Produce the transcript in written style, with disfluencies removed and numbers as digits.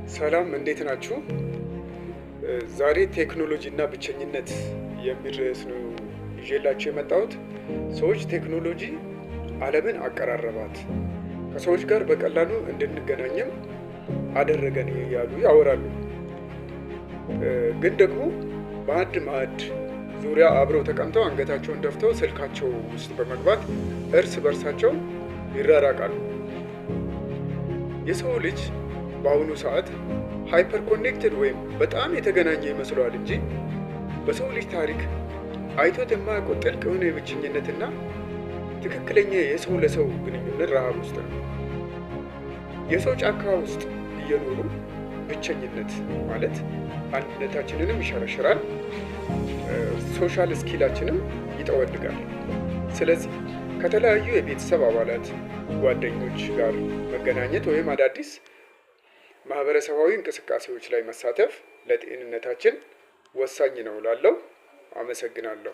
ሰላም፣ እንዴት ናችሁ? ዛሬ ቴክኖሎጂ እና ብቸኝነት የሚል ርዕስ ነው ይዤላችሁ የመጣሁት። ሰዎች ቴክኖሎጂ ዓለምን አቀራረባት፣ ከሰዎች ጋር በቀላሉ እንድንገናኝም አደረገን እያሉ ያወራሉ። ግን ደግሞ በአንድ ማዕድ ዙሪያ አብረው ተቀምጠው አንገታቸውን ደፍተው ስልካቸው ውስጥ በመግባት እርስ በእርሳቸው ይራራቃሉ። የሰው ልጅ በአሁኑ ሰዓት hyper connected ወይም በጣም የተገናኘ ይመስለዋል እንጂ በሰው ልጅ ታሪክ አይቶት የማያውቀው ጥልቅ የሆነ የብቸኝነትና ትክክለኛ የሰው ለሰው ግንኙነት ረሃብ ውስጥ ነው። የሰው ጫካ ውስጥ እየኖሩ ብቸኝነት ማለት አንድነታችንንም ይሸረሽራል፣ social skill ኣችንም ይጠወልጋል። ስለዚህ ከተለያዩ የቤተሰብ አባላት፣ ጓደኞች ጋር መገናኘት ወይም አዳዲስ ማህበረሰባዊ እንቅስቃሴዎች ላይ መሳተፍ ለጤንነታችን ወሳኝ ነው እላለሁ። አመሰግናለሁ።